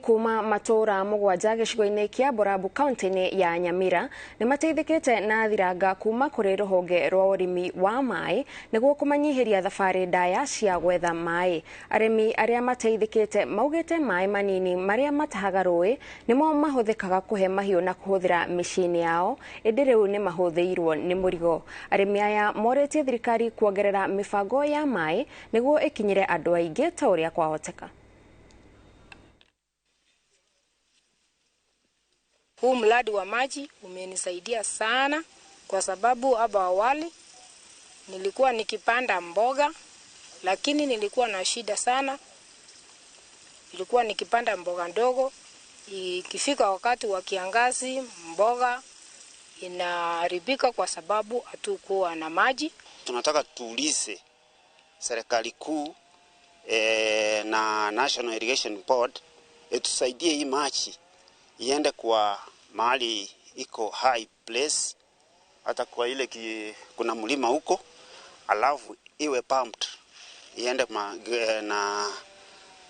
Kuma matũra mũgwanja gĩcigo-inĩ kĩa Borabu kaunti-inĩ ya Nyamira nĩ mateithĩkĩte na thiranga kuma kũrĩ rũhonge rwa ũrĩmi wa maĩ nĩguo kũmanyihĩria thabarĩ ndaya cia gwetha maĩ. Arĩmi arĩa mateithĩkĩte maugĩte maĩ manini marĩa matahaga rũĩ nĩmo mahũthĩkaga kũhe mahiũ na kũhũthĩra mĩciĩ-inĩ yao, ĩndĩ rĩu nĩ mahũthĩirwo nĩ mũrigo. Arĩmi aya morĩtie thirikari kuongerera mĩbango ya maĩ nĩguo ĩkinyĩre andũ aingĩ ta ũrĩa kwahoteka. Huu mradi wa maji umenisaidia sana kwa sababu hapo awali nilikuwa nikipanda mboga, lakini nilikuwa na shida sana. Nilikuwa nikipanda mboga ndogo, ikifika wakati wa kiangazi mboga inaharibika kwa sababu hatukuwa na maji. Tunataka tuulize serikali kuu na National Irrigation Board itusaidie hii maji iende kwa mahali iko high place, hata kwa ile kuna mlima huko, alafu iwe pumped iende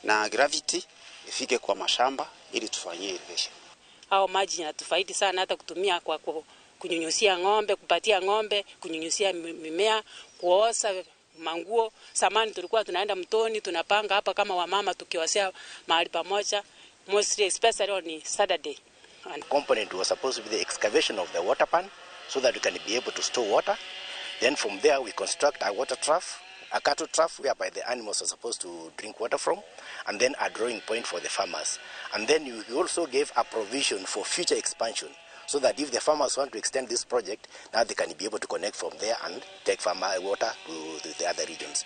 na gravity ifike kwa mashamba ili tufanyie irrigation. Hao maji yanatufaidi sana, hata kutumia kwa kunyunyusia ng'ombe, kupatia ng'ombe, kunyunyusia mimea, kuosa manguo. Samani tulikuwa tunaenda mtoni, tunapanga hapa kama wamama tukiwasea mahali pamoja, mostly especially on Saturday. And component was supposed to be the excavation of the water pan so that we can be able to store water. Then from there we construct a water trough, a cattle trough whereby the animals are supposed to drink water from, and then a drawing point for the farmers. And then we also gave a provision for future expansion, so that if the farmers want to extend this project, now they can be able to connect from there and take farmer water to the other regions.